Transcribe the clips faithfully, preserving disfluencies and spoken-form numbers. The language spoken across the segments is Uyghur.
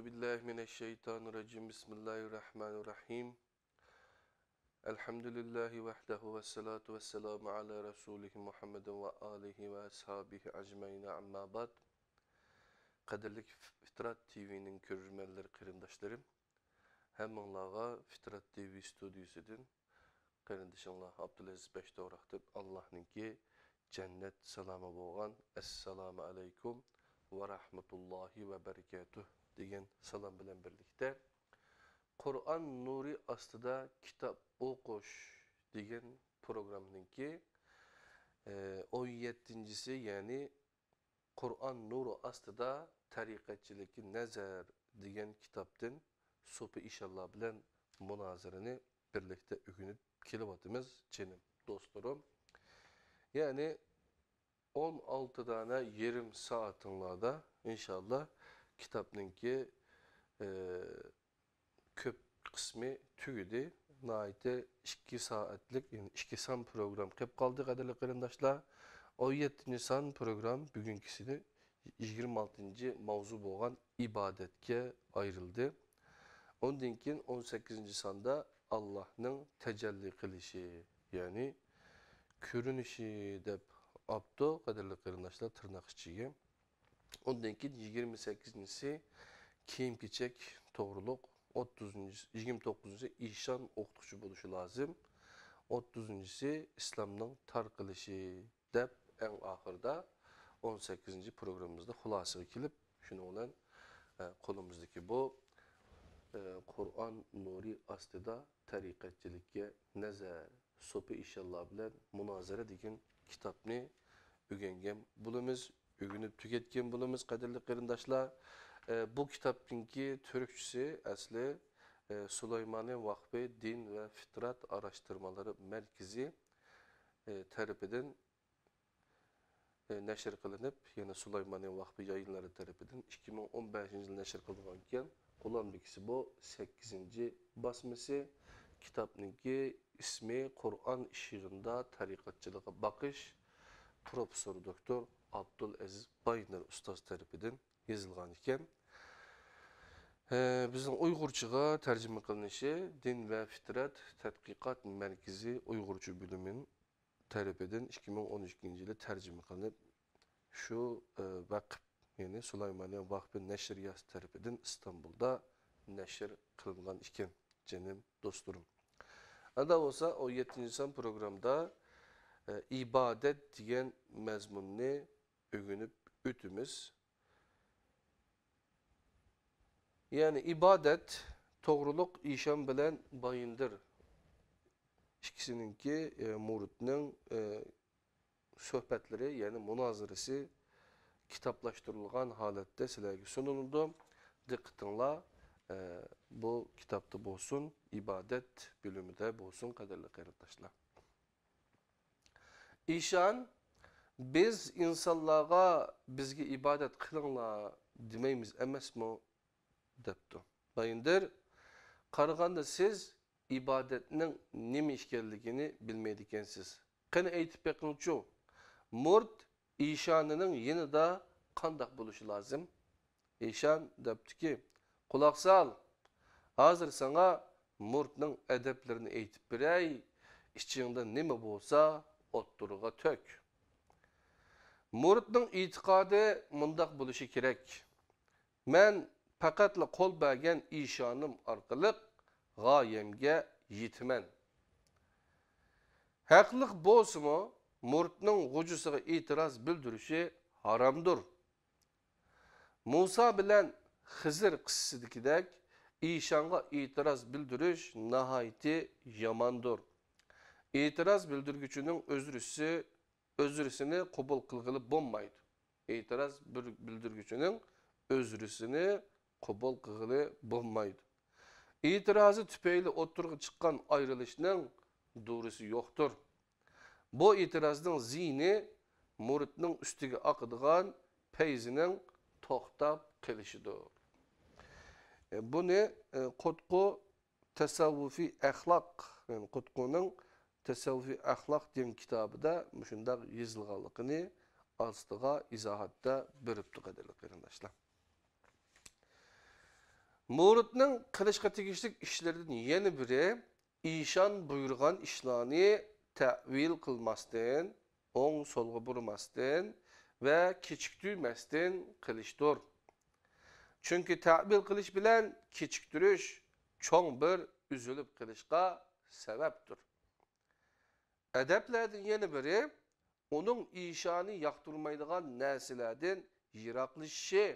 بالله من الشيطان الرجيم. بسم الله الرحمن الرحيم. الحمد لله وحده والصلاة والسلام على رسوله محمد وآله وأصحابه أجمعين، أما بعد. قەدىرلىك فىترات تىۋىنىڭ كۆرۈرمەنلىرى، قېرىنداشلىرىم، ھەممىڭلارغا فىترات تىۋى ستۇدىيىسىدىن قېرىندىشىڭلار ئابدۇلئەزىز بەشتوغراقتىن ئاللاھنىڭكى جەننەت سالامى بولغان «ئەسسالامۇ ئەلەيكۇم ۋە رەھمەتۇللاھى ۋە بەرىكاتۇھ» دېگەن سالام بىلەن بىرلىكتە، «قۇرئان نۇرى ئاستىدا كىتاب ئوقۇش» دېگەن پروگراممىنىڭكى، ئە، ئون يەتتىنچىسى، يەنى «قۇرئان نۇرى ئاستىدا تەرىقەتچىلىككە نەزەر» دېگەن كىتابتىن سوپى ئىشانلار بىلەن مۇنازىرىنى بىرلىكتە ئۆگىنىپ كېلىۋاتىمىز، جېنىم دوستلىرىم. يەنى ئون ئالتە دانە يېرىم سائىتىڭلاردا ئىنشاللا كىتابنىڭكى، ئى، كۆپ قىسمى تۈگىدى. ناھايىتى ئىككى سائەتلىك، يەنى ئىككى سان پروگرام قېلىپ قالدى، قەدىرلىك قېرىنداشلار. ئون يەتتىنچى سان پروگرام بۈگۈنكىسىنى يىگىرمە ئالتىنچى ماۋزۇ بولغان ئىبادەتكە ئايرىلدى. ئۇندىن كېيىن ئون سەككىزىنچى ساندا ئاللاھنىڭ تەجەللى قىلىشى، يەنى كۆرۈنۈشى دەپ ئاپتۇ، قەدىرلىك قېرىنداشلار، تىرناق ئىچىگە. ئۇندىن كېيىن يىگىرمە سەككىزىنچىسى كىيىم-كېچەك توغرۇلۇق، ئوتتۇزىنچىسى، يىگىرمە توققۇزىنچىسى ئىشان ئوقۇتقۇچى بولۇشى لازىم، ئوتتۇزىنچىسى ئىسلامنىڭ تارقىلىشى دەپ، ئەڭ ئاخىرىدا ئون سەككىزىنچى پروگراممىمىزدا خۇلاسىگە كېلىپ، شۇنىڭ بىلەن، ئە، قولىمىزدىكى بۇ، ئە، «قۇرئان نۇرى ئاستىدا تەرىقەتچىلىككە نەزەر، سوپى ئىشانلار بىلەن مۇنازىرە» دېگەن كىتابنى ئۆگەنگەن بولىمىز، ئۆگىنىپ تۈگەتكەن بولىمىز، قەدىرلىك قېرىنداشلار. ئە، بۇ كىتابنىڭكى تۈركچىسى ئەسلى، ئە، سۇلايمانى ۋاقپى دىن ۋە فىترات ئاراشتىرمىلىرى مەركىزى، ئە، تەرىپىدىن، ئە، نەشر قىلىنىپ، يەنە سۇلايمانى ۋاقپى يايىنلىرى تەرىپىدىن ئىككى مىڭ ئون بەشىنچى يىلى نەشر قىلىنغان ئىكەن. قولۇمدىكىسى بۇ سەككىزىنچى باسمىسى. كىتابنىڭكى ئىسمى «قۇرئان ئىشىغىندا تەرىقەتچىلىققا باقىش»، پروفېسسور دوكتور ئابدۇلئەزىز بايىندىر ئۇستاز تەرىپىدىن يېزىلغان ئىكەن. ئە، بىزنىڭ ئۇيغۇرچىغا تەرجىمە قىلىنىشى دىن ۋە فىترەت تەتقىقات مەركىزى ئۇيغۇرچە بۆلۈمى تەرىپىدىن ئىككى مىڭ ئون ئىككىنچى يىلى تەرجىمە قىلىنىپ، شۇ، ئە، ۋەقىپ، يەنى سۇلايمانىيە ۋەقپى نەشرىياتى تەرىپىدىن ئىستانبۇلدا نەشر قىلىنغان ئىكەن، جېنىم دوستلىرىم. ئاندا بولسا، ئون يەتتىنچى سان پروگرامدا، ئە، ئىبادەت دېگەن مەزمۇننى ئۆگىنىپ ئۆتىمىز. يەنى ئىبادەت توغرۇلۇق ئىشان بىلەن بايىندىر ئىككىسىنىڭكى، ئە، مۇرىتنىڭ، ئە، سۆھبەتلىرى، يەنى مۇنازىرىسى كىتابلاشتۇرۇلغان ھالەتتە سىلەرگە سۇنۇلىدۇ. دىققىتىڭلار، ئە، بۇ كىتابتا بولسۇن، ئىبادەت بۆلۈمىدە بولسۇن، قەدىرلىك قېرىنداشلار. ئىشان، بىز ئىنسانلارغا «بىزگە ئىبادەت قىلىڭلار» دېمەيمىز ئەمەسمۇ؟ دەپتۇ. بايىندىر، قارىغاندا سىز ئىبادەتنىڭ نېمە ئىكەنلىكىنى بىلمەيدىكەنسىز. قېنى ئېيتىپ بېقىڭچۇ، مۇرىت ئىشانىنىڭ يېنىدا قانداق بولۇشى لازىم؟ ئىشان دەپتۇكى، قۇلاق سال، ھازىر ساڭا مۇرىتنىڭ ئەدەپلىرىنى ئېيتىپ بېرەي، ئىچىڭدە نېمە بولسا ئوتتۇرىغا تۆك. مۇرىتنىڭ ئېتىقادى مۇنداق بولۇشى كېرەك. مەن پەقەتلا قول بەرگەن ئىشانىم ئارقىلىق غايەمگە يېتىمەن. ھەقلىق بولسىمۇ، مۇرىتنىڭ غۇجىسىغا ئېتىراز بىلدۈرۈشى ھارامدۇر. مۇسا بىلەن خىزىر قىسسىسىدىكىدەك ئىشانغا ئېتىراز بىلدۈرۈش ناھايىتى ياماندۇر. ئېتىراز بىلدۈرگۈچىنىڭ ئۆزرىسى، ئۆزرىسىنى قوبۇل قىلغىلى بولمايدۇ. ئېتىراز بىر-، بىلدۈرگۈچىنىڭ ئۆزرىسىنى قوبۇل قىلغىلى بولمايدۇ. ئېتىرازى تۈپەيلى ئوتتۇرىغا چىققان ئايرىلىشنىڭ دورىسى يوقتۇر. بۇ ئېتىرازنىڭ زىيىنى مۇرىتنىڭ ئۈستىگە ئاقىدىغان پەيزىنىڭ توختاپ قېلىشىدۇر. ئە، بۇنى، ئە، قۇتقۇ تەسەۋۋۇفىي ئەخلاق، يەنى قۇتقۇنىڭ تەسەۋۋۇفىي ئەخلاق دېگەن كىتابىدا مۇشۇنداق يېزىلغانلىقىنى ئاستىغا ئىزاھاتتا بېرىپتۇ، قەدىرلىك قېرىنداشلار. مۇرىتنىڭ قىلىشقا تېگىشلىك ئىشلىرىدىن يەنە بىرى، ئىشان بۇيرۇغان ئىشلارنى تەئۋىل قىلماستىن، ئوڭ-سولغا بۇرىماستىن ۋە كېچىكتۈرمەستىن قىلىشتۇر. چۈنكى تەئۋىل قىلىش بىلەن كېچىكتۈرۈش چوڭ بىر ئۈزۈلۈپ قېلىشقا سەۋەبتۇر. ئەدەپلەردىن يەنە بىرى، ئۇنىڭ ئىشانى ياقتۇرمايدىغان نەرسىلەردىن يىراقلىشىشى،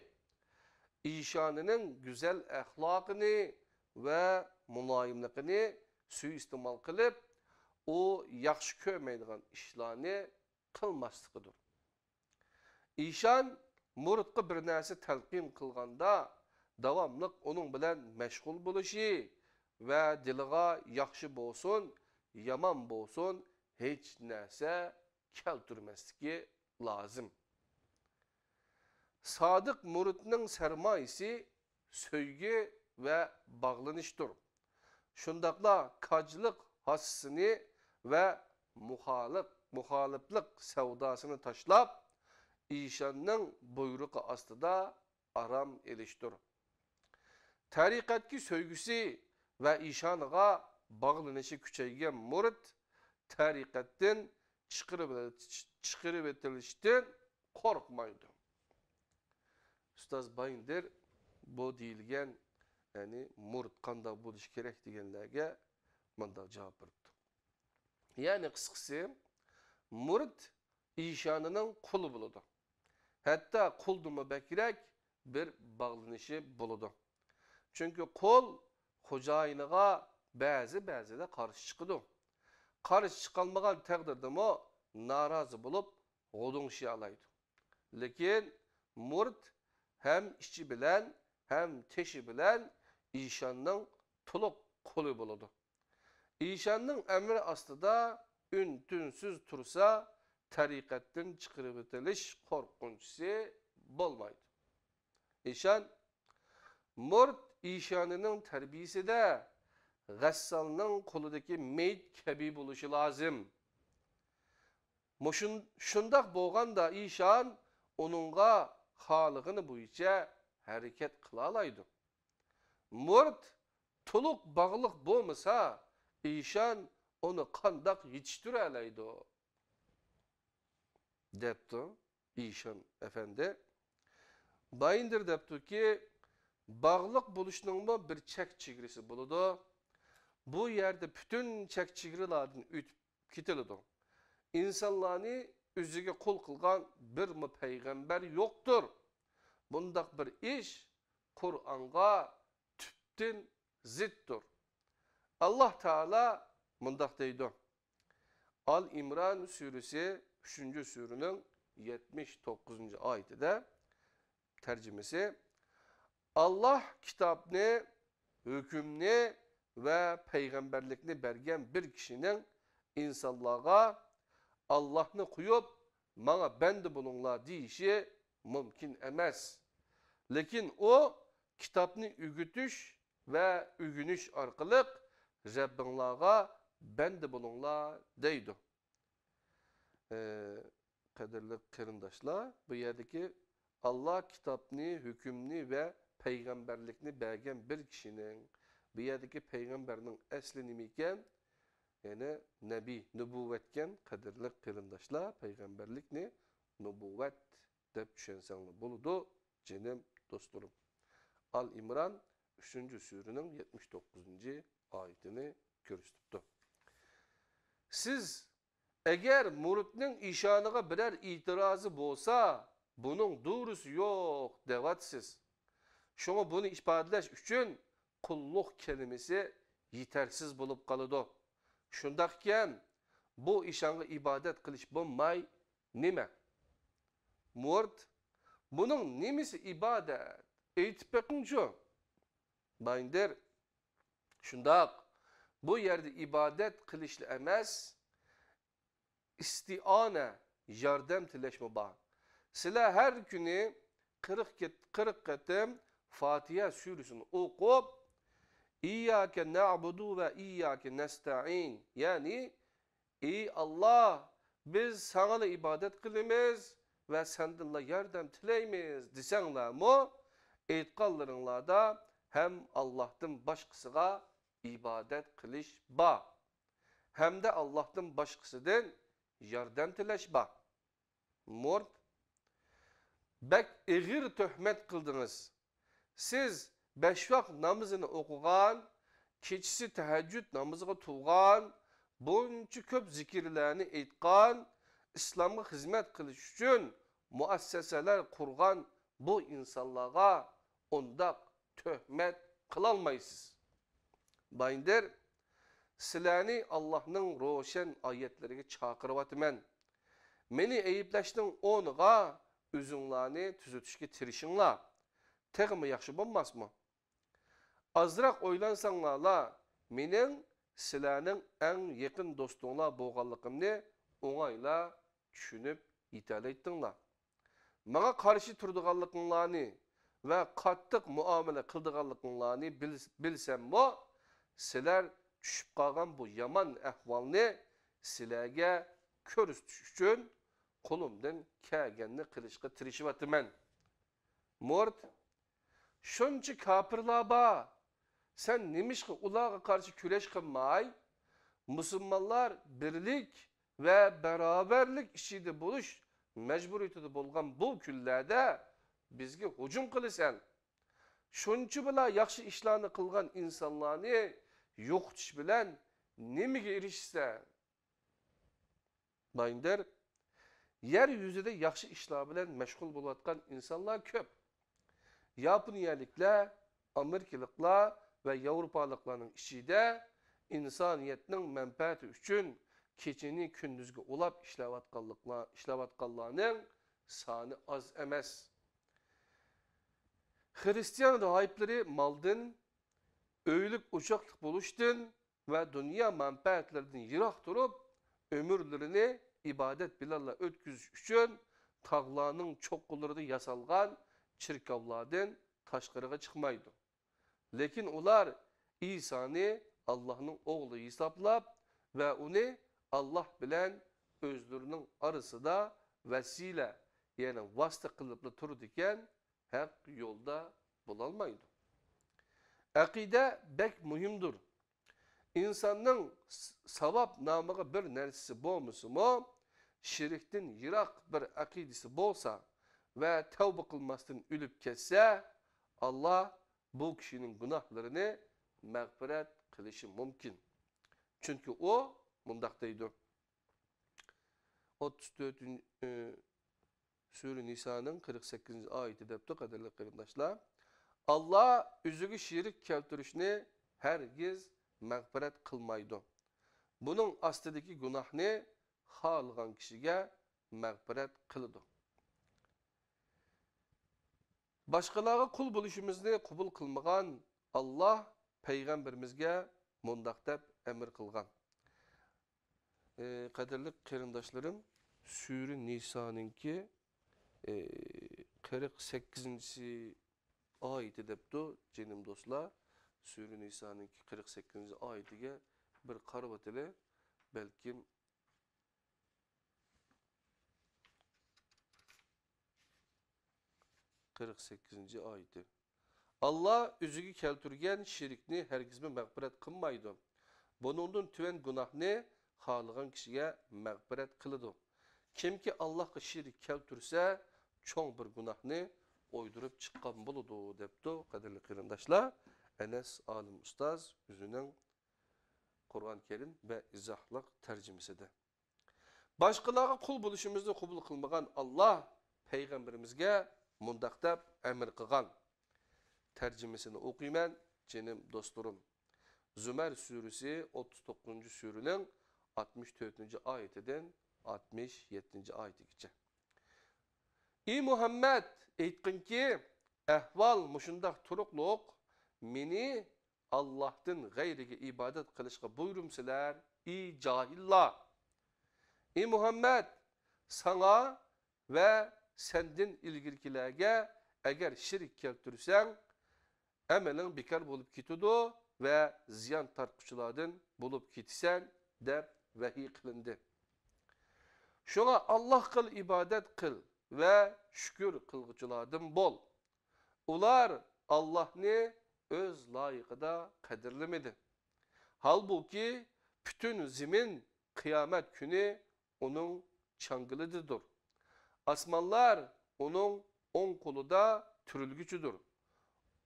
ئىشانىنىڭ گۈزەل ئەخلاقىنى ۋە مۇلايىملىقىنى سۇيىئىستېمال قىلىپ، ئۇ ياخشى كۆرمەيدىغان ئىشلارنى قىلماسلىقىدۇر. ئىشان مۇرىتقا بىر نەرسە تەلقىن قىلغاندا، داۋاملىق ئۇنىڭ بىلەن مەشغۇل بولۇشى ۋە دىلىغا ياخشى بولسۇن، يامان بولسۇن، ھېچ نەرسە كەلتۈرمەسلىكى لازىم. سادىق مۇرىتنىڭ سەرمايىسى سۆيگۈ ۋە باغلىنىشتۇر. شۇنداقلا كاجلىق ھاسىسىنى ۋە مۇخالىق-، مۇخالىپلىق سەۋداسىنى تاشلاپ، ئىشاننىڭ بۇيرۇقى ئاستىدا ئارام ئېلىشتۇر. تەرىقەتكە سۆيگۈسى ۋە ئىشانىغا باغلىنىشى كۈچەيگەن مۇرىت تەرىقەتتىن چىقىرىۋېتىلىشتىن قورقمايدۇ. ئۇستاز بايىندىر بۇ دېيىلگەن، يەنى مۇرىت قانداق بولۇشى كېرەك دېگەنلەرگە مۇنداق جاۋاب بېرىپتۇ. يەنى قىسقىسى، مۇرىت ئىشانىنىڭ قۇلى بولىدۇ. ھەتتا قۇلدىنمۇ بەكرەك بىر باغلىنىشى بولىدۇ. چۈنكى قۇل خوجايىنىغا بەزى-بەزىدە قارشى چىقىدۇ. قارشى چىقالمىغان تەقدىردىمۇ نارازى بولۇپ غۇدۇڭشىيالايدۇ. لېكىن مۇرىت ھەم ئىچى بىلەن، ھەم تېشى بىلەن ئىشاننىڭ تولۇق قۇلى بولىدۇ. ئىشاننىڭ ئەمرى ئاستىدا ئۈن-تىنسىز تۇرسا، تەرىقەتتىن چىقىرىۋېتىلىش قورقۇنچىسى بولمايدۇ. ئىشان، مۇرىت ئىشانىنىڭ تەربىيىسىدە غەسسالنىڭ قولىدىكى مېيىت كەبى بولۇشى لازىم. مۇشۇن-، شۇنداق بولغاندا ئىشان ئۇنىڭغا خالىغىنى بويىچە ھەرىكەت قىلالايدۇ. مۇرىت تولۇق باغلىق بولمىسا، ئىشان ئۇنى قانداق يېتىشتۈرەلەيدۇ؟ دەپتۇ ئىشان ئەپەندى. بايىندىر دەپتۇكى، باغلىق بولۇشنىڭمۇ بىر چەك چېگرىسى بولىدۇ. بۇ يەردە پۈتۈن چەك چېگرىلاردىن ئۆتۈپ كېتىلىدۇ. ئىنسانلارنى ئۆزىگە قۇل قىلغان بىرمۇ پەيغەمبەر يوقتۇر. بۇنداق بىر ئىش قۇرئانغا تۈپتىن زىتتۇر. ئاللاھ تائالا مۇنداق دەيدۇ. ئال ئىمران سۈرىسى، ئۈچىنچى سۈرىنىڭ يەتمىش توققۇزىنچى ئايىتىدە، تەرجىمىسى، ئاللاھ كىتابنى، ھۆكۈمنى ۋە پەيغەمبەرلىكنى بەرگەن بىر كىشىنىڭ ئىنسانلارغا ئاللاھنى قويۇپ، ماڭا بەندە بولۇڭلار دېيىشى مۇمكىن ئەمەس. لېكىن ئۇ كىتابنى ئۆگىتىش ۋە ئۆگىنىش ئارقىلىق رەببىڭلارغا بەندە بولۇڭلار دەيدۇ. ئى، قەدىرلىك قېرىنداشلار، بۇ يەردىكى ئاللاھ كىتابنى، ھۆكۈمنى ۋە پەيغەمبەرلىكنى بەرگەن بىر كىشىنىڭ، بۇ يەردىكى پەيغەمبەرنىڭ ئەسلى نېمە ئىكەن؟ يەنى نەبىي، نۇبۇۋۋەتكەن، قەدىرلىك قېرىنداشلار، پەيغەمبەرلىكنى نۇبۇۋۋەت دەپ چۈشەنسەڭلار بولىدۇ، جېنىم دوستلىرىم. ئال ئىمران ئۈچىنچى سۈرىنىڭ يەتمىش توققۇزىنچى ئايىتىنى كۆرسىتىپتۇ. سىز ئەگەر مۇرىتنىڭ ئىشانىغا بىرەر ئېتىرازى بولسا، بۇنىڭ دورىسى يوق دەۋاتىسىز. شۇڭا بۇنى ئىپادىلەش ئۈچۈن قۇللۇق كەلىمىسى يېتەرسىز بولۇپ قالىدۇ. شۇنداق ئىكەن، بۇ ئىشانغا ئىبادەت قىلىش بولماي نېمە؟ مۇرىت، بۇنىڭ نېمىسى ئىبادەت؟ ئېيتىپ بېقىڭچۇ؟ بايىندىر، شۇنداق، بۇ يەردە ئىبادەت قىلىشلا ئەمەس، ئىستىئانە، ياردەم تىلەشمۇ بار. سىلەر ھەر كۈنى قىرىق قېت-، قىرىق قېتىم فاتىھە سۈرىسىنى ئوقۇپ، ئىيياكە نەئبۇدۇ ۋە ئىيياكە نەستەئىن، يەنى ئى ئاللاھ، بىز ساڭىلا ئىبادەت قىلىمىز ۋە سەندىنلا ياردەم تىلەيمىز دېسەڭلارمۇ، ئېيتقانلىرىڭلاردا ھەم ئاللاھتىن باشقىسىغا ئىبادەت قىلىش بار، ھەمدە ئاللاھتىن باشقىسىدىن ياردەم تىلەش بار. مۇرت، بەك ئېغىر تۆھمەت قىلدىڭىز. سىز بەش ۋاق نامىزىنى ئوقۇغان، كېچىسى تەھەججۇد نامىزىغا تۇرغان، بۇنچە كۆپ زىكىرلەرنى ئېيتقان، ئىسلامغا خىزمەت قىلىش ئۈچۈن مۇئەسسەسەلەر قۇرغان بۇ ئىنسانلارغا ئۇنداق تۆھمەت قىلالمايسىز. بايىندىر، سىلەرنى ئاللاھنىڭ روشەن ئايەتلىرىگە چاقىرىۋاتىمەن. مېنى ئەيىبلەشنىڭ ئورنىغا ئۆزۈڭلارنى تۈزىتىشكە تىرىشىڭلار. تېخىمۇ ياخشى بولماسمۇ؟ ئازراق ئويلانساڭلارلا، مېنىڭ سىلەرنىڭ ئەڭ يېقىن دوستۇڭلار بولغانلىقىمنى ئوڭايلا چۈشىنىپ يېتەلەيتتىڭلار. ماڭا قارشى تۇرىدىغانلىقىڭلارنى ۋە قاتتىق مۇئامىلە قىلىدىغانلىقىڭلارنى بىل-، بىلسەممۇ، سىلەر چۈشۈپ قالغان بۇ يامان ئەھۋالنى سىلەرگە كۆرسىتىش ئۈچۈن قولۇمدىن كەلگەننى قىلىشقا تىرىشىۋاتىمەن. مۇرت، شۇنچە كاپىرلار بار، سەن نېمىشقا ئۇلارغا قارشى كۈرەش قىلماي، مۇسۇلمانلار بىرلىك ۋە باراۋەرلىك ئىچىدە بولۇش مەجبۇرىيىتىدە بولغان بۇ كۈنلەردە بىزگە ھۇجۇم قىلىسەن؟ شۇنچە بىلا ياخشى ئىشلارنى قىلغان ئىنسانلارنى يوقىتىش بىلەن نېمىگە ئېرىشىسەن؟ بايىندىر، يەر يۈزىدە ياخشى ئىشلار بىلەن مەشغۇل بولۇۋاتقان ئىنسانلار كۆپ. ياپونىيەلىكلەر، ئامېرىكىلىقلار ۋە ياۋروپالىقلارنىڭ ئىچىدە ئىنسانىيەتنىڭ مەنپەئەتى ئۈچۈن كېچىنى كۈندۈزگە ئۇلاپ ئىشلەۋاتقانلىقلار، ئىشلەۋاتقانلارنىڭ سانى ئاز ئەمەس. خىرىستىيان راھىبلىرى مالدىن، ئۆيلۈك ئوچاقلىق بولۇشتىن ۋە دۇنيا مەنپەئەتلىرىدىن يىراق تۇرۇپ، ئۆمۈرلىرىنى ئىبادەت بىلەنلا ئۆتكۈزۈش ئۈچۈن تاغلارنىڭ چوققىلىرىدا ياسالغان چېركاۋلاردىن تاشقىرىغا چىقمايدۇ. لېكىن ئۇلار ئىسانى ئاللاھنىڭ ئوغلى ھېسابلاپ ۋە ئۇنى ئاللاھ بىلەن ئۆزلىرىنىڭ ئارىسىدا ۋەسىلە، يەنى ۋاسىتە قىلىپلا تۇرىدىكەن، ھەق يولدا بولالمايدۇ. ئەقىدە بەك مۇھىمدۇر. ئىنساننىڭ س-، ساۋاب نامىغا بىر نەرسىسى بولمىسىمۇ، شىركتىن يىراق بىر ئەقىدىسى بولسا ۋە تەۋبە قىلماستىن ئۆلۈپ كەتسە، ئاللاھ بۇ كىشىنىڭ گۇناھلىرىنى مەغپىرەت قىلىشى مۇمكىن. چۈنكى ئۇ مۇنداق دەيدۇ. ئوتتۇز تۆتىنچى، ئى، سۈرە نىسانىڭ قىرىق سەككىزىنچى ئايىتى دەپتۇ، قەدىرلىك قېرىنداشلار. ئاللاھ ئۆزىگە شېرىك كەلتۈرۈشنى ھەرگىز مەغپىرەت قىلمايدۇ. بۇنىڭ ئاستىدىكى گۇناھنى خالىغان كىشىگە مەغپىرەت قىلىدۇ. باشقىلارغا قۇل بولۇشىمىزنى قوبۇل قىلمىغان ئاللاھ پەيغەمبىرىمىزگە مۇنداق دەپ ئەمىر قىلغان. ئى، قەدىرلىك قېرىنداشلىرىم، سۈرە نىسانىڭكى، ئى، قىرىق سەككىزىنچى ئايىتى دەپتۇ، جېنىم دوستلار. سۈرە نىسانىڭكى قىرىق سەككىزىنچى ئايىتىگە بىر قارىۋاتىلى، بەلكىم قىرىق سەككىزىنچى ئايىتى. ئاللاھ ئۆزىگە كەلتۈرگەن شېرىكنى ھەرگىزمۇ مەغپىرەت قىلمايدۇ. بۇنىڭدىن تۆۋەن گۇناھنى خالىغان كىشىگە مەغپىرەت قىلىدۇ. كىمكى ئاللاھقا شېرىك كەلتۈرسە، چوڭ بىر گۇناھنى ئويدۇرۇپ چىققان بولىدۇ، دەپتۇ، قەدىرلىك قېرىنداشلار، ئەنەس ئالىم ئۇستاز ئۆزىنىڭ قۇرئان كەرىم ۋە ئىزاھلىق تەرجىمىسىدە. باشقىلارغا قۇل بولۇشىمىزنى قوبۇل قىلمىغان ئاللاھ پەيغەمبىرىمىزگە مۇنداق دەپ ئەمىر قىلغان. تەرجىمىسىنى ئوقۇيمەن، جېنىم دوستلىرىم. زۇمەر سۈرىسى، ئوتتۇز توققۇزىنچى سۈرىنىڭ ئاتمىش تۆتىنچى ئايىتىدىن ئاتمىش يەتتىنچى ئايىتىگىچە. ئى مۇھەممەد، ئېيتقىنكى، ئەھۋال مۇشۇنداق تۇرۇقلۇق، مېنى ئاللاھتىن غەيرىگە ئىبادەت قىلىشقا بۇيرۇمسىلەر، ئى جاھىللار! ئى مۇھەممەد، ساڭا ۋە سەندىن ئىلگىرىكىلەرگە ئەگەر شېرىك كەلتۈرسەڭ، ئەمىلىڭ بىكار بولۇپ كېتىدۇ ۋە زىيان تارتقۇچىلاردىن بولۇپ كېتىسەن، دەپ ۋەھىي قىلىندى. شۇڭا ئاللاھقىلا ئىبادەت قىل ۋە شۈكۈر قىلغۇچىلاردىن بول. ئۇلار ئاللاھنى ئۆز لايىقىدا قەدىرلىمىدى. ھالبۇكى، پۈتۈن زېمىن قىيامەت كۈنى ئۇنىڭ چاڭگىلىدىدۇر. ئاسمانلار ئۇنىڭ ئوڭ قولىدا تۈرۈلگۈچىدۇر.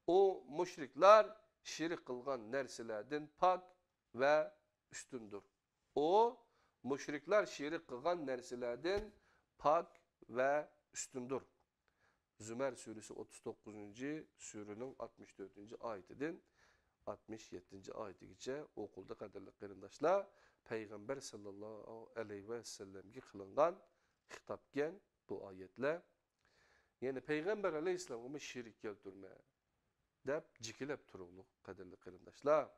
ئۇ مۇشرىكلار شېرىك قىلغان نەرسىلەردىن پاك ۋە ئۈستۈندۇر. ئۇ مۇشرىكلار شېرىك قىلغان نەرسىلەردىن پاك ۋە ئۈستۈندۇر. زۇمەر سۈرىسى ئوتتۇز توققۇزىنچى سۈرىنىڭ ئاتمىش تۆتىنچى ئايىتىدىن ئاتمىش يەتتىنچى ئايىتىگىچە ئوقۇلدى، قەدىرلىك قېرىنداشلار. پەيغەمبەر ساللاللاھۇ ئەلەيھى ۋەسەللەمگە قىلىنغان خىتابكەن بۇ ئايەتلەر. يەنى پەيغەمبەر ئەلەيھىسسالامغىمۇ شېرىك كەلتۈرمە دەپ جېكىلەپ تۇرۇقلۇق، قەدىرلىك قېرىنداشلار.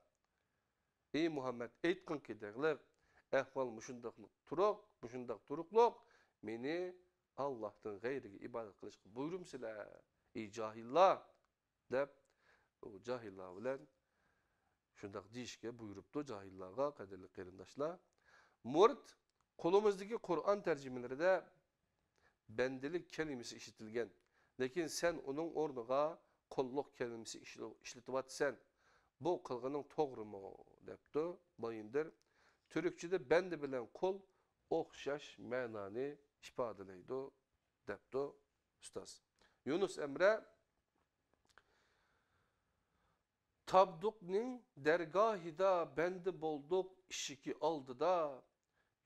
ئى مۇھەممەد، ئېيتقىنكى دەڭلىق، ئەھۋال مۇشۇنداقلىق تۇرۇق، مۇشۇنداق تۇرۇقلۇق، مېنى ئاللاھتىن غەيرىگە ئىبادەت قىلىشقا بۇيرۇمسىلەر، ئى جاھىللار، دەپ، ئۇ جاھىللار بىلەن شۇنداق دېيىشكە بۇيرۇپتۇ، جاھىللارغا، قەدىرلىك قېرىنداشلار. مۇرىت، قولىمىزدىكى قۇرئان تەرجىمىلىرىدە بەندىلىك كەلىمىسى ئىشلىتىلگەن، لېكىن سەن ئۇنىڭ ئورنىغا قۇللۇق كەلىمىسى ئىشلىتىۋاتىسەن. بۇ قىلغىنىڭ توغرىمۇ؟ دەپتۇ بايىندىر. تۈركچىدە بەندە بىلەن قۇل ئوخشاش مەنانى ئىپادىلەيدۇ، دەپتۇ ئۇستاز. يۇنۇس ئەمرە، تابدۇقنىڭ دەرگاھىدا بەندە بولدۇق ئىشىكى ئالدىدا.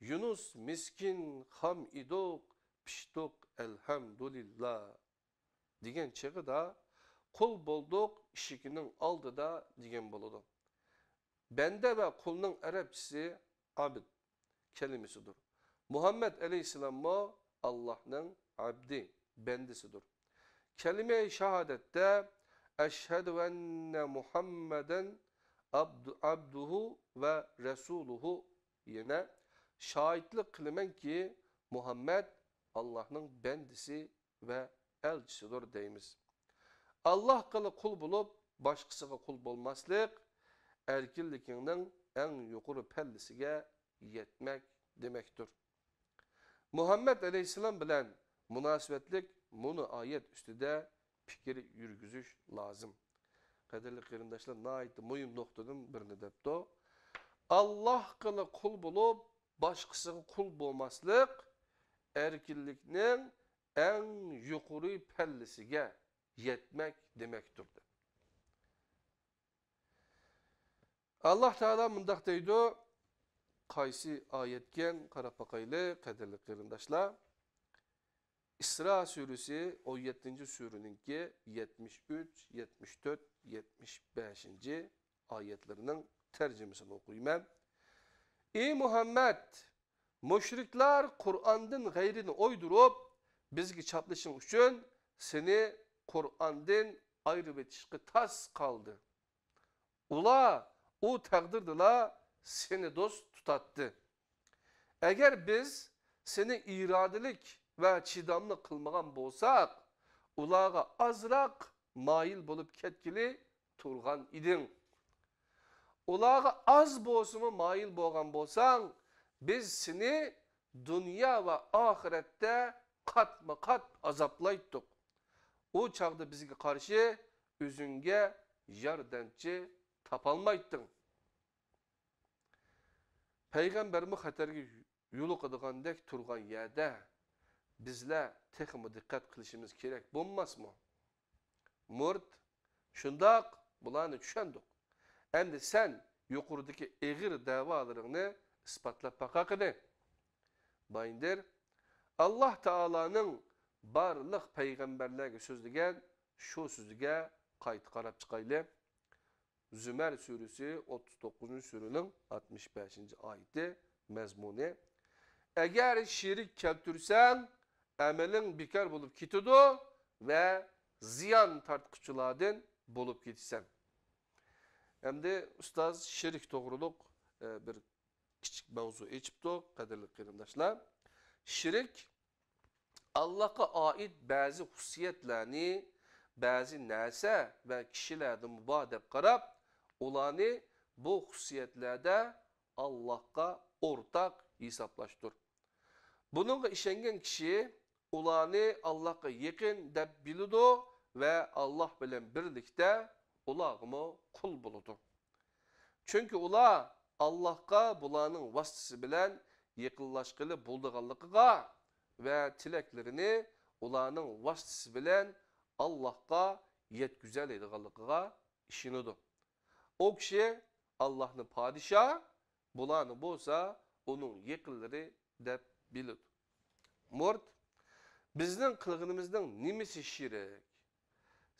يۇنۇس مىسكىن خام ئىدۇق، پىشتۇق ئەلھەمدۇلىللا، دېگەن چېغىدا، قۇل بولدۇق ئىشىكىنىڭ ئالدىدا دېگەن بولىدۇ. بەندە ۋە قۇلنىڭ ئەرەبچىسى ئابد كەلىمىسىدۇر. مۇھەممەد ئەلەيھىسسالاممۇ ئاللاھنىڭ ئابدى، بەندىسىدۇر. كەلىمە شاھادەتتە، ئەشھەدۇ ئەننە مۇھەممەدەن ئابدۇ-، ئابدۇھۇ ۋە رەسۇلۇھۇ، يەنە شاھىتلىق قىلىمەنكى، مۇھەممەد ئاللاھنىڭ بەندىسى ۋە ئەلچىسىدۇر دەيمىز. ئاللاھقىلا قۇل بولۇپ، باشقىسىغا قۇل بولماسلىق ئەركىنلىكىڭنىڭ ئەڭ يۇقىرى پەللىسىگە يەتمەك دېمەكتۇر. مۇھەممەد ئەلەيھىسسالام بىلەن مۇناسىۋەتلىك مۇنۇ ئايەت ئۈستىدە پىكىر يۈرگۈزۈش لازىم. قەدىرلىك قېرىنداشلار، ناھايىتى مۇھىم نۇقتىدىن بىرنى دەپتۇ. ئاللاھقىلا قۇل بولۇپ، باشقىسىغا قۇل بولماسلىق ئەركىنلىكنىڭ ئەڭ يۇقىرى پەللىسىگە يەتمەك دېمەكتۇر، دەپ. ئاللاھ تائالا مۇنداق دەيدۇ، قايسى ئايەتكەن، قاراپ باقايلى، قەدىرلىك قېرىنداشلار. ئىسرا سۈرىسى، ئون يەتتىنچى سۈرىنىڭكى يەتمىش ئۈچ، يەتمىش تۆت، يەتمىش بەشىنچى ئايەتلىرىنىڭ تەرجىمىسىنى ئوقۇيمەن. ئى مۇھەممەد، مۇشرىكلار قۇرئاندىن غەيرىنى ئويدۇرۇپ، بىزگە چاپلىشىڭ ئۈچۈن سېنى قۇرئاندىن ئايرىۋېتىشقا تاس قالدى. ئۇلار ئۇ تەقدىردىلا سېنى دوست تۇتاتتى. ئەگەر بىز سېنى ئىرادىلىك ۋە چىداملىق قىلمىغان بولساق، ئۇلارغا ئازراق مايىل بولۇپ كەتكىلى تۇرغان ئىدىڭ. ئۇلارغا ئاز بولسىمۇ مايىل بولغان بولساڭ، بىز سېنى دۇنيا ۋە ئاخىرەتتە قاتمۇ قات ئازابلايتتۇق. ئۇ چاغدا بىزگە قارشى ئۆزۈڭگە ياردەمچى تاپالمايتتىڭ. پەيغەمبەرمۇ خەتەرگە يولۇقىدىغاندەك تۇرغان يەردە بىزلەر تېخىمۇ دىققەت قىلىشىمىز كېرەك بولماسمۇ؟ مۇرىت، شۇنداق، بۇلارنى چۈشەندۇق. ئەمدى سەن يۇقىرىدىكى ئېغىر دەۋالىرىڭنى ئىسپاتلاپ باققىنى. بايىندىر، ئاللاھ تائالانىڭ بارلىق پەيغەمبەرلەرگە سۆزلىگەن شۇ سۆزىگە قايتا قاراپ چىقايلى. زۇمەر سۈرىسى، ئوتتۇز توققۇزىنچى سۈرىنىڭ ئاتمىش بەشىنچى ئايىتى، مەزمۇنى: ئەگەر شېرىك كەلتۈرسەڭ، ئەمىلىڭ بىكار بولۇپ كېتىدۇ ۋە زىيان تارتقۇچىلاردىن بولۇپ كېتىسەن. ئەمدى ئۇستاز شېرىك توغرۇلۇق، ئە، بىر كىچىك ماۋزۇ ئېچىپتۇ، قەدىرلىك قېرىنداشلار. شېرىك ئاللاھقا ئائىت بەزى خۇسۇسىيەتلەرنى بەزى نەرسە ۋە كىشىلەردىمۇ بار دەپ قاراپ، ئۇلارنى بۇ خۇسۇسىيەتلەردە ئاللاھقا ئورتاق ھېسابلاشتۇر. بۇنىڭغا ئىشەنگەن كىشى ئۇلارنى ئاللاھقا يېقىن دەپ بىلىدۇ ۋە ئاللاھ بىلەن بىرلىكتە ئۇلارغىمۇ قۇل بولىدۇ. چۈنكى ئۇلار ئاللاھقا بۇلارنىڭ ۋاسىتىسى بىلەن يېقىنلاشقىلى بولىدىغانلىقىغا ۋە تىلەكلىرىنى ئۇلارنىڭ ۋاسىتىسى بىلەن ئاللاھقا يەتكۈزەلەيدىغانلىقىغا ئىشىنىدۇ. ئۇ كىشى ئاللاھنى پادىشاھ، بۇلارنى بولسا ئۇنىڭ يېقىنلىرى دەپ بىلىدۇ. مۇرت، بىزنىڭ قىلغىنىمىزنىڭ نېمىسى شېرىك؟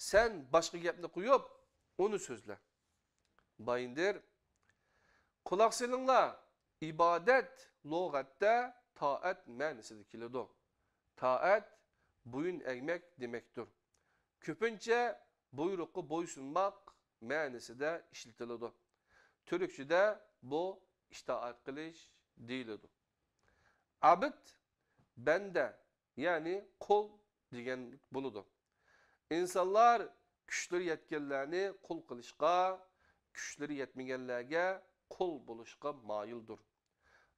سەن باشقا گەپنى قويۇپ، ئۇنى سۆزلە. بايىندىر، قۇلاق سېلىڭلار، ئىبادەت لۇغەتتە تائەت مەنىسىدە كېلىدۇ. تائەت بويۇن ئەگمەك دېمەكتۇر. كۆپىنچە بۇيرۇققا بويسۇنماق مەنىسىدە ئىشلىتىلىدۇ. تۈركچىدە بۇ ئىتائەت قىلىش دېيىلىدۇ. ئابىد، بەندە، يەنى قۇل دېگەن بولىدۇ. ئىنسانلار كۈچلىرى يەتكەنلەرنى قۇل قىلىشقا، كۈچلىرى يەتمىگەنلەرگە قۇل بولۇشقا مايىلدۇر.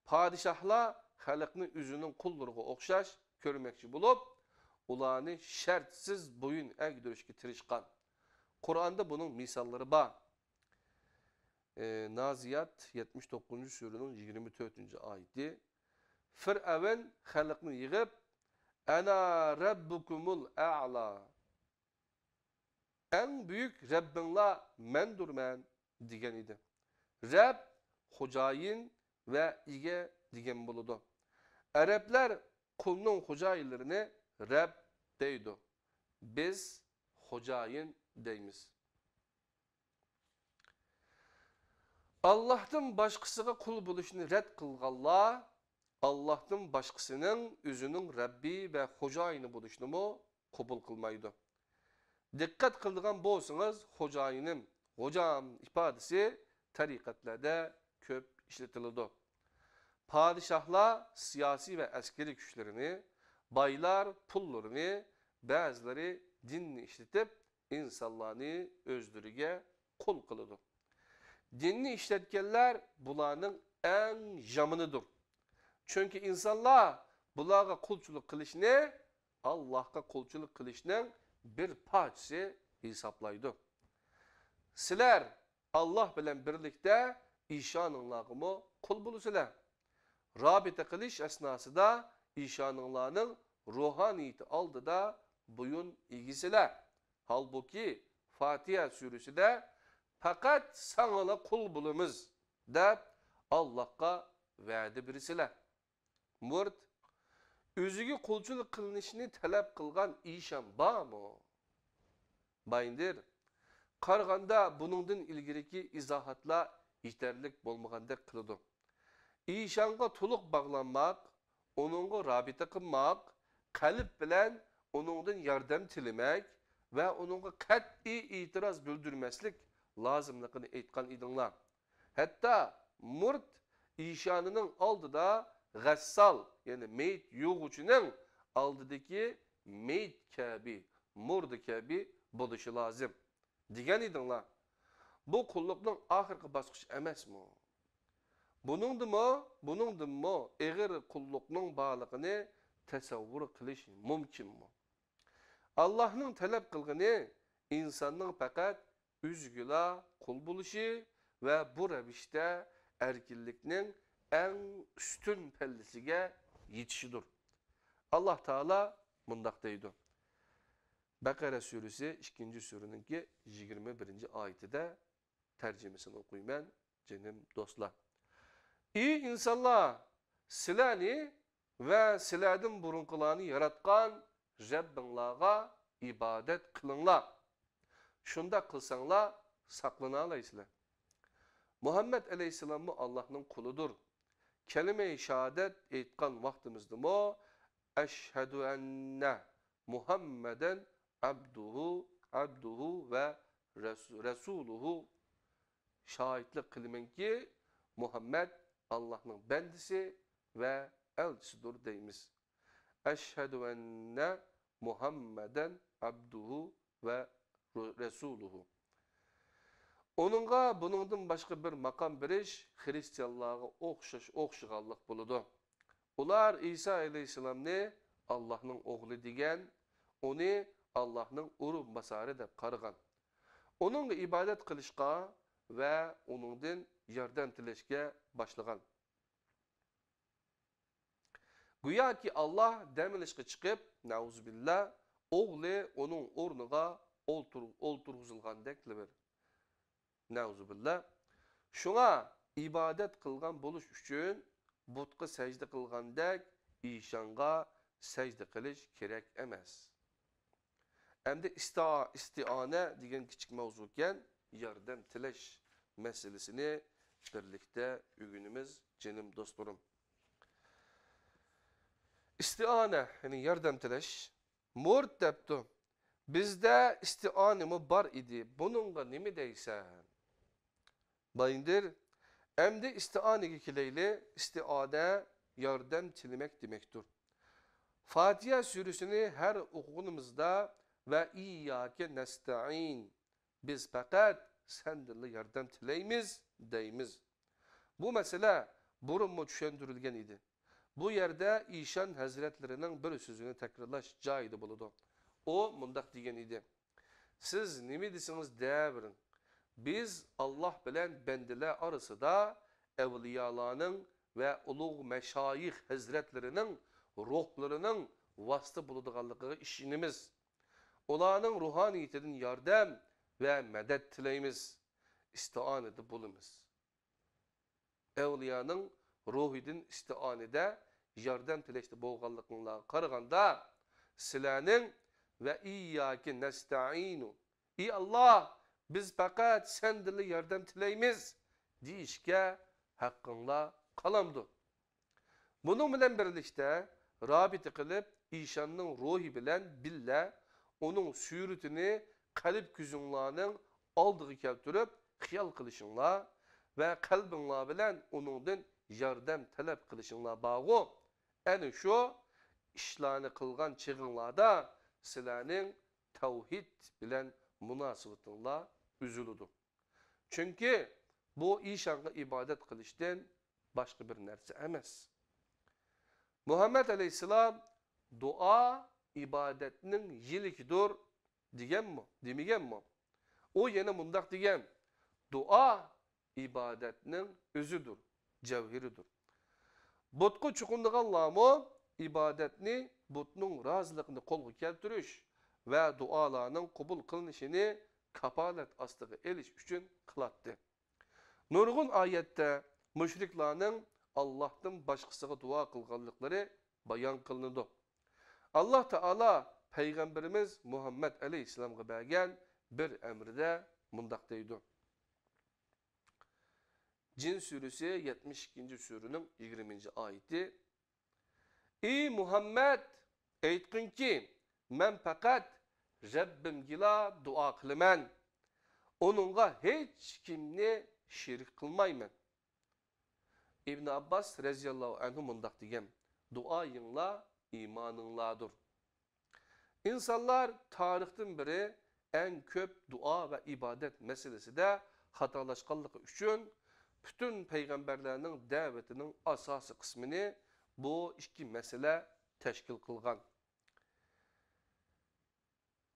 پادىشاھلار خەلقنى ئۆزىنىڭ قۇللىرىغا ئوخشاش كۆرمەكچى بولۇپ، ئۇلارنى شەرتسىز بويۇن ئەگدۈرۈشكە تىرىشقان. قۇرئاندا بۇنىڭ مىساللىرى بار. ئى، نازىيات يەتمىش توققۇزىنچى سۈرىنىڭ يىگىرمە تۆتىنچى ئايىتى. فىرئەۋن خەلقنى يىغىپ، «ئەنا رەببۇكۇمۇل ئەئلا، ئەڭ بۈيۈك رەببىڭلار مەندۇرمەن» دېگەن ئىدى. رەب خوجايىن ۋە ئىگە دېگەن بولىدۇ. ئەرەبلەر قۇلنىڭ خوجايىنلىرىنى رەب دەيدۇ. بىز خوجايىن دەيمىز. ئاللاھتىن باشقىسىغا قۇل بولۇشنى رەت قىلغانلار ئاللاھتىن باشقىسىنىڭ ئۆزىنىڭ رەببى ۋە خوجايىنى بولۇشىنىمۇ قوبۇل قىلمايدۇ. دىققەت قىلىدىغان بولسىڭىز، خوجايىنىم، غوجام ئىپادىسى تەرىقەتلەردە كۆپ ئىشلىتىلىدۇ. پادىشاھلار سىياسىي ۋە ئەسكىرىي كۈچلىرىنى، بايلار پۇللىرىنى، بەزىلىرى دىننى ئىشلىتىپ، ئىنسانلارنى ئۆزلىرىگە قۇل قىلىدۇ. دىننى ئىشلەتكەنلەر بۇلارنىڭ ئەڭ يامىنىدۇر. چۈنكى ئىنسانلار بۇلارغا قۇلچىلىق قىلىشنى ئاللاھقا قۇلچىلىق قىلىشنىڭ بىر پارچىسى ھېسابلايدۇ. سىلەر ئاللاھ بىلەن بىرلىكتە ئىشانىڭلارغىمۇ قۇل بولىسىلەر. رابىتە قىلىش ئەسناسىدا ئىشانىڭلارنىڭ روھانىيىتى ئالدىدا بويۇن ئېگىسىلەر. ھالبۇكى، فاتىھە سۈرىسىدە «پەقەت ساڭىلا قۇل بولىمىز» دەپ، ئاللاھقا ۋەدە بېرىسىلەر. مۇرت، ئۆزىگە قۇلچىلىق قىلىنىشنى تەلەپ قىلغان ئىشان بارمۇ؟ بايىندىر، قارىغاندا بۇنىڭدىن ئىلگىرىكى ئىزاھاتلار يېتەرلىك بولمىغاندەك قىلىدۇ. ئىشانغا تولۇق باغلانماق، ئۇنىڭغا رابىتە قىلماق، قەلب بىلەن ئۇنىڭدىن ياردەم تىلىمەك ۋە ئۇنىڭغا قەتئىي ئېتىراز بىلدۈرمەسلىك لازىملىقىنى ئېيتقان ئىدىڭلار. ھەتتا مۇرت ئىشانىنىڭ ئالدىدا غەسسال، يەنى مېيىت يۇغۇچىنىڭ ئالدىدىكى مېيىت كەبى، مۇردا كەبى بولۇشى لازىم دېگەن ئىدىڭلار. بۇ قۇللۇقنىڭ ئاخىرقى باسقۇچى ئەمەسمۇ؟ بۇنىڭدىمۇ، بۇنىڭدىنمۇ ئېغىر قۇللۇقنىڭ بارلىقىنى تەسەۋۋۇر قىلىش مۇمكىنمۇ؟ ئاللاھنىڭ تەلەپ قىلغىنى ئىنساننىڭ پەقەت ئۆزىگىلا قۇل بولۇشى ۋە بۇ رەۋىشتە ئەركىنلىكنىڭ ئەڭ ئۈستۈن پەللىسىگە يېتىشىدۇر. ئاللاھ تائالا مۇنداق دەيدۇ. بەقەرە سۈرىسى، ئىككىنچى سۈرىنىڭكى يىگىرمە بىرىنچى ئايىتىدە، تەرجىمىسىنى ئوقۇيمەن، جېنىم دوستلار. ئى ئىنسانلار، سىلەرنى ۋە سىلەردىن بۇرۇنقىلارنى ياراتقان رەببىڭلارغا ئىبادەت قىلىڭلار. شۇنداق قىلساڭلار، ساقلىنالايسىلەر. مۇھەممەد ئەلەيھىسسالاممۇ ئاللاھنىڭ قۇلىدۇر. كەلىمەي شاھادەت ئېيتقان ۋاقتىمىزدىمۇ، «ئەشھەدۇ ئەننە مۇھەممەدەن ئەبدۇھۇ، ئەبدۇھۇ ۋە رەس-، رەسۇلۇھۇ، شاھىتلىق قىلىمەنكى، مۇھەممەد ئاللاھنىڭ بەندىسى ۋە ئەلچىسىدۇر» دەيمىز. «ئەشھەدۇ ئەننە مۇھەممەدەن ئەبدۇھۇ ۋە رۇ-، رەسۇلۇھۇ». ئۇنىڭغا بۇنىڭدىن باشقا بىر ماقام بېرىش خىرىستىيانلارغا ئوخشاش، ئوخشىغانلىق بولىدۇ. ئۇلار ئىسا ئەلەيھىسسالامنى ئاللاھنىڭ ئوغلى دېگەن، ئۇنى ئاللاھنىڭ ئورۇنباسارى دەپ قارىغان. ئۇنىڭغا ئىبادەت قىلىشقا ۋە ئۇنىڭدىن ياردەم تىلەشكە باشلىغان. گوياكى ئاللاھ دەم ئېلىشقا چىقىپ، نەئۇزۇبىللا، ئوغلى ئۇنىڭ ئورنىغا ئولتۇر-، ئولتۇرغۇزۇلغاندەكلا بىر. نەئۇزۇبىللا. شۇڭا ئىبادەت قىلغان بولۇش ئۈچۈن بۇتقا سەجدە قىلغاندەك ئىشانغا سەجدە قىلىش كېرەك ئەمەس. ئەمدى ئىستا-، ئىستىئانە دېگەن كىچىك ماۋزۇكەن، ياردەم تىلەش مەسىلىسىنى بىرلىكتە ئۆگىنىمىز، جېنىم دوستلىرىم. ئىستىئانە، يەنى ياردەم تىلەش. مۇرىت دەپتۇ، بىزدە ئىستىئانىمۇ بار ئىدى، بۇنىڭغا نېمە دەيسەن؟ بايىندىر، ئەمدى ئىستىئانىگە كېلەيلى. ئىستىئانە ياردەم تىلىمەك دېمەكتۇر. فاتىھە سۈرىسىنى ھەر ئوقۇغىنىمىزدا ۋە ئىيياكە نەستەئىن، بىز پەقەت سەندىنلا ياردەم تىلەيمىز دەيمىز. بۇ مەسىلە بۇرۇنمۇ چۈشەندۈرۈلگەن ئىدى. بۇ يەردە ئىشان ھەزرەتلىرىنىڭ بىر سۆزىنى تەكرارلاش جايىدا بولىدۇ. ئۇ مۇنداق دېگەن ئىدى، سىز نېمە دېسىڭىز دەۋېرىڭ. بىز ئاللاھ بىلەن بەندىلەر ئارىسىدا ئەۋلىيالارنىڭ ۋە ئۇلۇغ مەشايىخ ھەزرەتلىرىنىڭ روھلىرىنىڭ ۋاسىتە بولىدىغانلىقىغا ئىشىنىمىز. ئۇلارنىڭ روھانىيىتىدىن ياردەم ۋە مەدەت تىلەيمىز، ئىستىئانىدە بولىمىز. ئەۋلىيانىڭ روھىدىن ئىستىئانىدە، ياردەم تىلەشتە بولغانلىقىڭلارغا قارىغاندا، سىلەرنىڭ ۋە ئىيياكە نەستەئىنۇ، ئى ئاللاھ، بىز پەقەت سەندىنلا ياردەم تىلەيمىز دېيىشكە ھەققىڭلار قالامدۇ؟ بۇنىڭ بىلەن بىرلىكتە، رابىتە قىلىپ، ئىشاننىڭ روھى بىلەن بىللە ئۇنىڭ سۈرىتىنى قەلب كۆزۈڭلارنىڭ ئالدىغا كەلتۈرۈپ خىيال قىلىشىڭلار ۋە قەلبىڭلار بىلەن ئۇنىڭدىن ياردەم تەلەپ قىلىشىڭلار بارغۇ، ئەنە شۇ ئىشلارنى قىلغان چېغىڭلاردا سىلەرنىڭ تەۋھىد بىلەن مۇناسىۋىتىڭلار ئۈزۈلىدۇ. چۈنكى بۇ ئىشانغا ئىبادەت قىلىشتىن باشقا بىر نەرسە ئەمەس. مۇھەممەد ئەلەيھىسسالام دۇئا ئىبادەتنىڭ يىلىكىدۇر دېگەنمۇ؟ دېمىگەنمۇ؟ ئۇ يەنە مۇنداق دېگەن، دۇئا ئىبادەتنىڭ ئۆزىدۇر، جەۋھىرىدۇر. بۇتقا چوقۇنىدىغانلارمۇ ئىبادەتنى بۇتنىڭ رازىلىقىنى قولغا كەلتۈرۈش ۋە دۇئالارنىڭ قوبۇل قىلىنىشىنى كاپالەت ئاستىغا ئېلىش ئۈچۈن قىلاتتى. نۇرغۇن ئايەتتە مۇشرىكلارنىڭ ئاللاھتىن باشقىسىغا دۇئا قىلغانلىقلىرى بايان قىلىنىدۇ. ئاللاھ تائالا پەيغەمبىرىمىز مۇھەممەد ئەلەيھىسسالامغا بەرگەن بىر ئەمرىدە مۇنداق دەيدۇ. جىن سۈرىسى، يەتمىش ئىككىنچى سۈرىنىڭ يىگىرمىنچى ئايىتى. ئى مۇھەممەد، ئېيتقىنكى، مەن پەقەت رەببىمگىلا دۇئا قىلىمەن. ئۇنىڭغا ھېچكىمنى شېرىك قىلمايمەن. ئىبن ئابباس رەزىياللاھۇ ئەنھۇ مۇنداق دېگەن، دۇئايىڭلار ئىمانىڭلاردۇر. ئىنسانلار تارىختىن بېرى ئەڭ كۆپ دۇئا ۋە ئىبادەت مەسىلىسىدە خاتالاشقانلىقى ئۈچۈن، پۈتۈن پەيغەمبەرلەرنىڭ دەۋىتىنىڭ ئاساسىي قىسمىنى بۇ ئىككى مەسىلە تەشكىل قىلغان.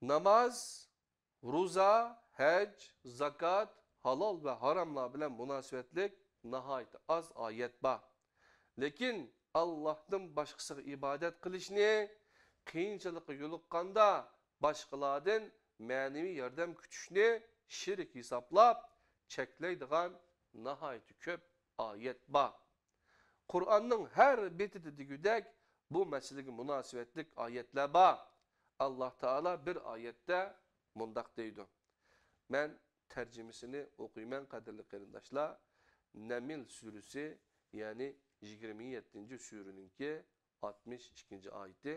ناماز، روزا، ھەج، زاكات، ھالال ۋە ھاراملار بىلەن مۇناسىۋەتلىك ناھايىتى ئاز ئايەت بار. لېكىن ئاللاھتىن باشقىسىغا ئىبادەت قىلىشنى، قىيىنچىلىققا يولۇققاندا باشقىلاردىن مەنىۋى ياردەم كۈتۈشنى شېرىك ھېسابلاپ چەكلەيدىغان ناھايىتى كۆپ ئايەت بار. قۇرئاننىڭ ھەر بېتىدە دېگۈدەك بۇ مەسىلىگە مۇناسىۋەتلىك ئايەتلەر بار. ئاللاھ تائالا بىر ئايەتتە مۇنداق دەيدۇ. مەن تەرجىمىسىنى ئوقۇيمەن، قەدىرلىك قېرىنداشلار. نەمل سۈرىسى، يەنى يىگىرمە يەتتىنچى سۈرىنىڭكى ئاتمىش ئىككىنچى ئايىتى.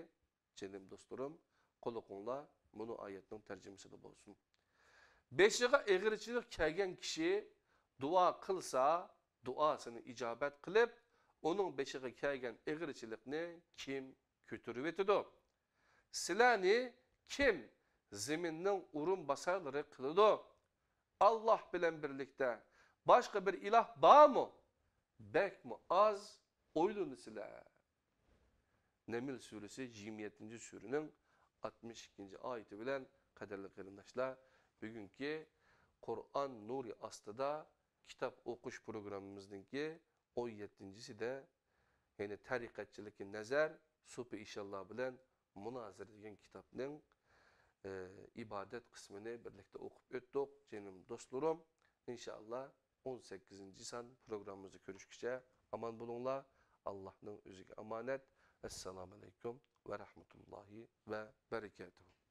جېنىم دوستلىرىم، قۇلىقىڭلار مۇنۇ ئايەتنىڭ تەرجىمىسىدە بولسۇن. بېشىغا ئېغىرچىلىق كەلگەن كىشى دۇئا قىلسا، دۇئاسىنى ئىجابەت قىلىپ، ئۇنىڭ بېشىغا كەلگەن ئېغىرچىلىقنى كىم كۆتۈرۈۋېتىدۇ؟ سىلەرنى كىم زېمىننىڭ ئورۇنباسارلىرى قىلىدۇ؟ ئاللاھ بىلەن بىرلىكتە باشقا بىر ئىلاھ بارمۇ؟ بەكمۇ ئاز ئويلىنىسىلەر. نەمل سۈرىسى يىگىرمە يەتتىنچى سۈرىنىڭ ئاتمىش ئىككىنچى ئايىتى بىلەن، قەدىرلىك قېرىنداشلار، بۈگۈنكى قۇرئان نۇرى ئاستىدا كىتاب ئوقۇش پروگراممىمىزنىڭكى ئون يەتتىنچىسىدە، يەنى تەرىقەتچىلىككە نەزەر، سۇپى ئىشانلار بىلەن مۇنازىرە دېگەن كىتابنىڭ، ئى، ئىبادەت قىسمىنى بىرلىكتە ئوقۇپ ئۆتتۇق. جېنىم دوستلىرىم، ئىنشائاللا، ئون سەككىزىنچى سان پروگراممىمىزدا كۆرۈشكىچە ئامان بولۇڭلار. ئاللاھنىڭ ئۆزىگە ئامانەت. ئەسسالامۇ ئەلەيكۇم ۋە رەھمەتۇللاھى ۋە بەرىكاتۇھۇ.